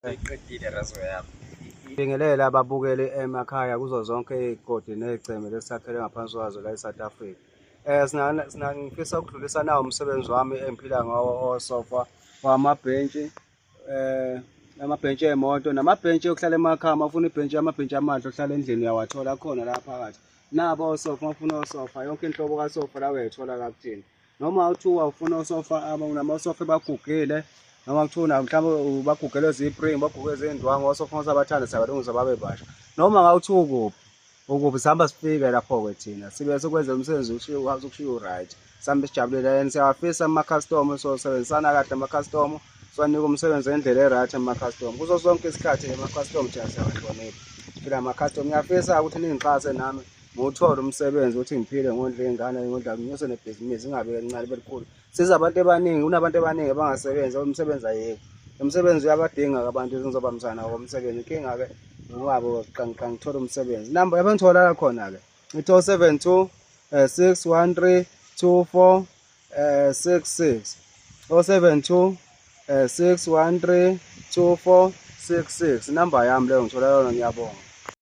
Iqedile razo yami. Bingelela ababukeli emakhaya kuzo zonke iy'godi ney'gceme lesakhele ngaphansi kwazo la e-South Africa. Ngifisa ukudlulisa nawo umsebenzi wami engiphila ngawo osofa wamabhentshi, amabhentshi ey'moto namabhentshi okuhlala emakhaya. Uma ufuna ibhentshi, amabhentshi amahle ohlala endlini uyawathola khona la phakathi. Nabo osofa, uma ufuna osofa, yonke inhlobo kasofa la uyayithola la kuthina. Noma kuthiwa ufuna osofa namasofa bagugile, noma kuthiwa mhlawumbe bagugelwe zipringi, bagugelwe ziy'ndwangu, osofa uma usabathanda siyabalungisa babe basha. Noma ngawuthiwa ukuphi, ukuphi sihamba sifike lapho-ke thina sibe sikwenza umsebenzi ukushiya u-right. Sihambe sijabulile and siyawafisa ama-customer, sosebenzisana kahle ama-customer, siwanika umsebenzi ngendlela e-right ama-customer. Kuso sonke isikhathi ama-customer thina siyawahlonipha. Phila ama-customer, ngiyafisa ukuthi ningixhase nami ngiwuthole umsebenzi ukuthi ngiphile ngondle iy'ngane, ngondla nginyuse nebhizinisi ingabi elincane libe likhulu. Siza abantu abaningi, kunabantu abaningi abangasebenzi, umsebenzi ayikho. Umsebenzi uyabadinga-ke abantu engizobambisana nabo umsebenzi. Inkinga-ke ngokwabo ngithole umsebenzi. Inamba abangitholakala khona-ke ithi 072 613 24 66 072 613 24 66, inamba yami leyo, ngithola yona. Ngiyabonga.